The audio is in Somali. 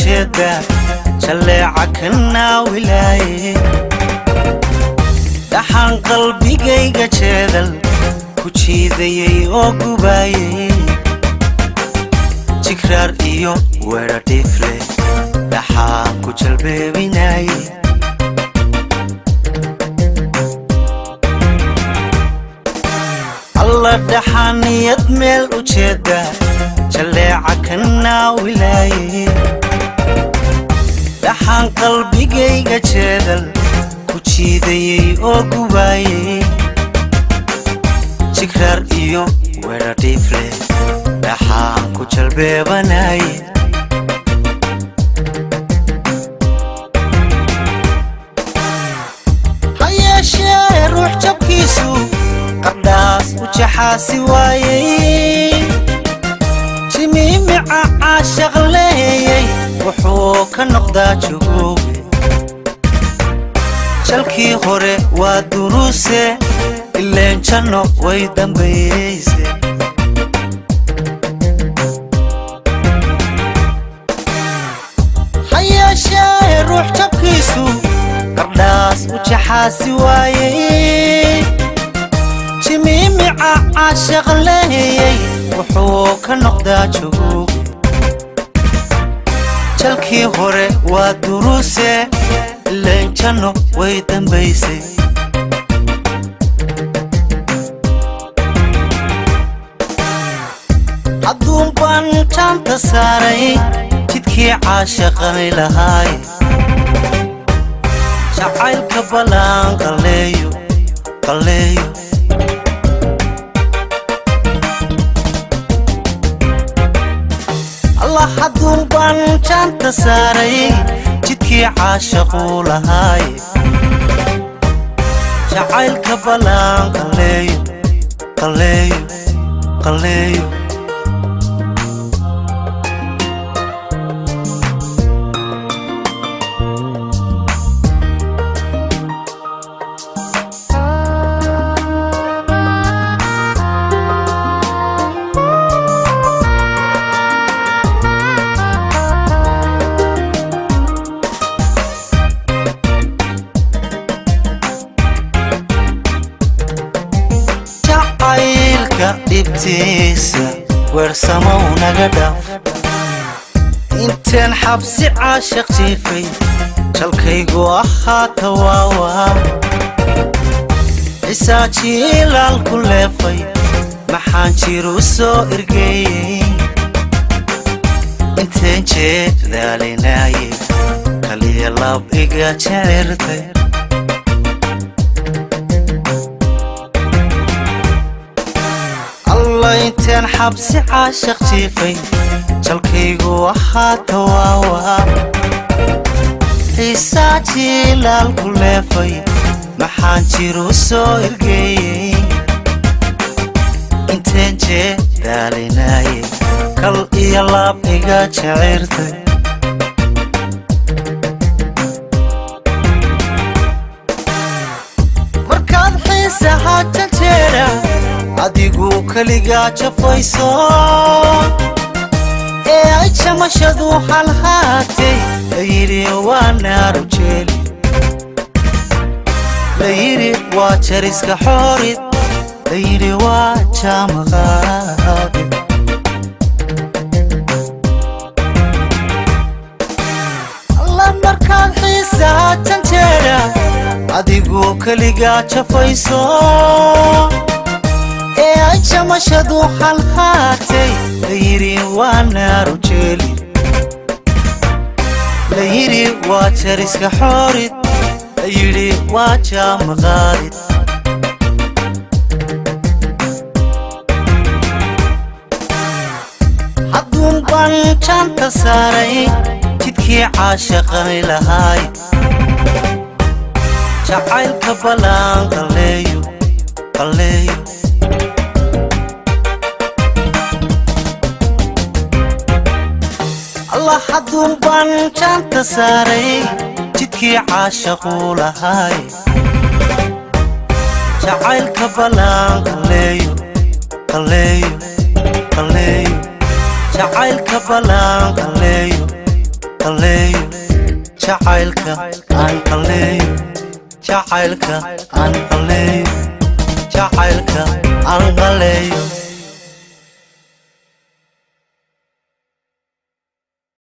jeeda jalleeca ka naawilaaye. Dhaxaan qalbigayga jeedal ku jiidayey oo gubaayey, jigraar iyo weedha dhiifle dhaxaan ku jalbeebinaye. Alla dhaxaaniyad meel u jeeda jalleeca ka naawilaaye. Dhaxaan qalbigayga jeedal ku jiidayey oo gubaayey, jigraar iyo weedha dhiifle dhaxaan ku jalbeebanaye. Ha yeeshee ruux jabkiisu qardhaas u jaxaasi waayey, jimiimica caashaq leeyey wuxuu ka noqdaa jugoobe. Jalkii hore waa duruuse, ileen janno way dambayeyse. Ha yeeshee ruux jabkiisu qardhaas u jaxaasi waayey, jimiimica caashaq leeyey wuxuu ka noqdaa jugoobe. Jalkii hore waa duruuse, ileen janno way dambaysay. Hadduun baan jaanta saaray jidkii caashaqani lahaay, jacaylka balaan qalleeyo qalleeyo. Allah hadduun baan jaanta saaray jidkii caashaquu lahaay, jacaylka balaan qalleeyo qalleeyo qalleeyo. Jacaylka dhibtiisa weersamow naga dhaaf, inteen xabsi caashaq jiifay jalkaygu ahaa tawaawa. Cisaa jiilaal ku leefay maxaan jiru soo ergeeyey, inteen jeedaalinaayey kaliya lab iga jecirtay. Alla inteen xabsi caashaq jiifay jalkaygu ahaa tawaawa. Xiisaa jiilaal ku leefay maxaan jiru soo ergeeyey, inteen jeedaalinaayey kal iyo laab iga jecirtay. Markaad xiisaha janjeera adigu keligaa jafayso ee ay jamashadu halhaatay, layidhi waa naaru jeeli, layidhi waa jariska xoorid, layidhi waa jaamaqaadi. Alla markaad xiisaha janjeera adigu keligaa jafayso ee ay jamashadu halhaatay, layidhi waa naaru jeeli, layidhi waa jariska xoorid, layidhi waa jaamaqaadid. Hadduun baan jaanta saaray jidkii caashaqani lahaay, jacaylka balaan qalleeyo qalleeyo. Allah hadduun baan jaanta saaray jidkii caashaquu lahaay, jacaylka balaan qalleeyo qalleeyo qalleeyo. Jacaylka balaan qalleeyo Qalleeyo jacaylka aan qalleeyo, jacaylka aan qalleeyo, jacaylka aan qalleeyo.